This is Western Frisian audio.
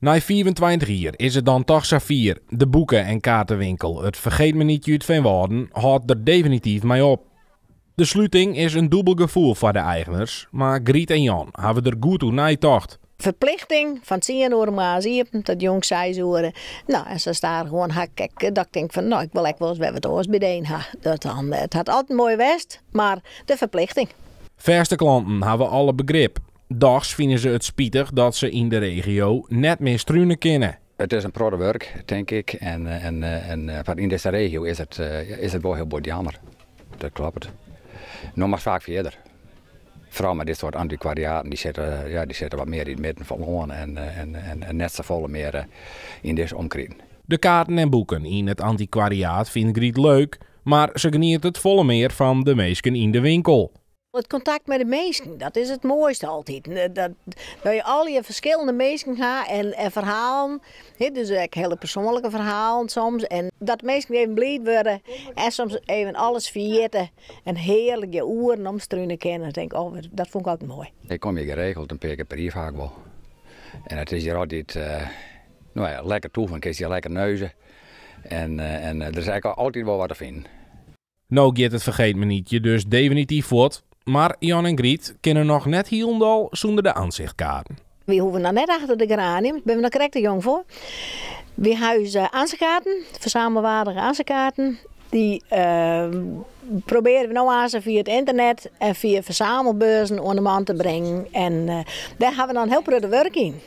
Nei 25 jier is it dan toch safier. De boeken- en kaartenwinkel Het Vergeet Me Nietje út Feanwâlden hâldt der definityf mei op. De sluting is in dûbel gefoel foar de eigeners, mar Griet en Jan hawwe der goed oer neitocht. Ferplichting fan 10 oere moarns iepen tot jûns 6 oere. No, en sa stadichoan ha ik ek dat ik tink fan no, ik wol ek wolris wer wat oars by de ha. Dat dan, it hat altyd moai west, mar de ferplichting. Fêste klanten hawwe alle begrip. Dochs fine se it spitich dat se yn de regio net mear strune kinne. It is in protte wurk, tink ik. En, en, en foar yn dizze regio is it wol hiel bot jammer. Dat kloppet. No moatst faak fierder. Foaral mei dit soart antikwariaten, dy sitte, ja, dy sitte wat mear yn it midden fan it lân en, en, en net safolle mear yn dizze omkriten. De kaarten en boeken yn it antikwariaat fynt Griet leuk, mar se genietet folle mear fan de minsken yn de winkel. It kontakt mei de minsken, dat is it moaiste altyd. Dat, dat je al je ferskillende minsken ha en, en ferhalen, dus ek hiele persoanlike ferhalen soms. En dat minsken even bliid wurde en soms even alles ferjitte en hearlik je oeren omstrune kinne. Tink, oh, dat fûn ik altyd moai. Ik kom hjir geregeld, in pear kear per jier faak wol. En it is hjir altyd no ja, lekker toeven, kinst hjir lekker neuze. En, en der is ek altyd wol wat te finen. No giet Het Vergeet Me Nietje dus definityf fuort. Mar Jan en Griet kinne noch net hielendal sûnder de ansichtkaarten. Wy hoege noch net achter de geranium, binne we noch krekt te jong foar. Wy ha ús ansichtkaarten, fersamelwaardige ansichtkaarten. Dy probearje we no aanst fia it ynternet en fia fersamelbeurzen oan de man te bringen. En dêr ha we dan hiel protte wurk yn.